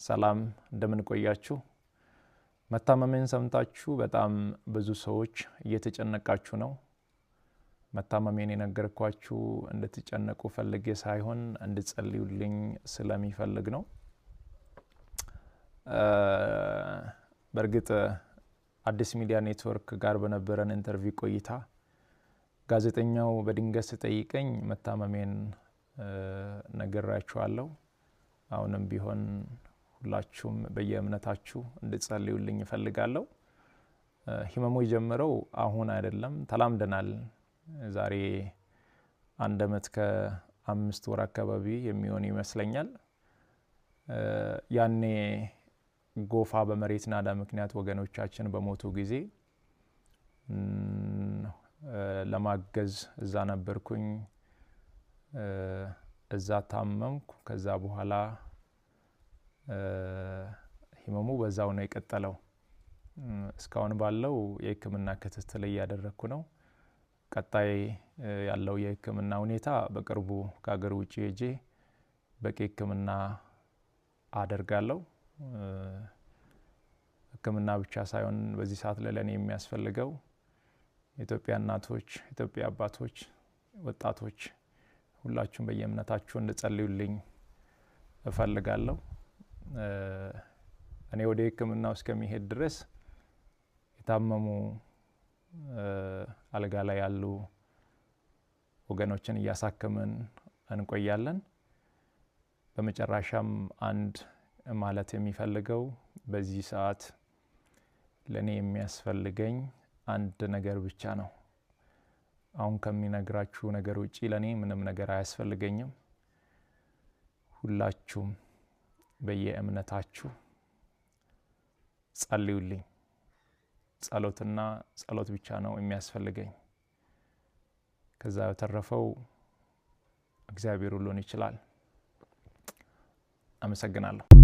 ሰላም እንደምን ቆያችሁ? መታመሜን ሰምታችሁ በጣም ብዙ ሰዎች እየተጨነቃችሁ ነው። መታመሜን የነገርኳችሁ እንድትጨነቁ ፈልጌ ሳይሆን እንድትጸልዩልኝ ስለሚፈልግ ነው። በእርግጥ አዲስ ሚዲያ ኔትወርክ ጋር በነበረን interview ቆይታ ጋዜጠኛው በድንገት ሲጠይቀኝ መታመሜን ነግራችኋለሁ። አሁንም ቢሆን ሁላችሁም በየእምነታችሁ እንድትጸልዩልኝ እፈልጋለሁ። ህመሙ የጀመረው አሁን አይደለም፣ ተላምደናል። ዛሬ 1 ዓመት ከ5 ወር አካባቢ የሚሆን ይመስለኛል። ያኔ ጎፋ በመሬት ናዳ ምክንያት ወገኖቻችን በሞቱ ጊዜ ለማገዝ እዛ ነበርኩኝ። እዛ ታመምኩ። ከዛ በኋላ ህመሙ በዛው ነው የቀጠለው። እስካሁን ባለው የህክምና ክትትል እያደረኩ ነው። ቀጣይ ያለው የህክምና ሁኔታ በቅርቡ ከሀገር ውጭ ሄጄ በቂ ህክምና አደርጋለሁ። ህክምና ብቻ ሳይሆን በዚህ ሰዓት ላይ ለኔ የሚያስፈልገው የኢትዮጵያ እናቶች፣ የኢትዮጵያ አባቶች፣ ወጣቶች ሁላችሁም በየእምነታችሁ እንድጸልዩልኝ እፈልጋለሁ። እኔ ወደ ህክምናው እስከሚሄድ ድረስ የታመሙ አልጋ ላይ ያሉ ወገኖችን እያሳከምን እንቆያለን። በመጨረሻም አንድ ማለት የሚፈልገው በዚህ ሰዓት ለኔ የሚያስፈልገኝ አንድ ነገር ብቻ ነው። አሁን ከሚነግራችሁ ነገር ውጪ ለኔ ምንም ነገር አያስፈልገኝም። ሁላችሁም በየእምነታችሁ ጸልዩልኝ። ጸሎትና ጸሎት ብቻ ነው የሚያስፈልገኝ። ከዛ በተረፈው እግዚአብሔር ሁሉን ይችላል። አመሰግናለሁ።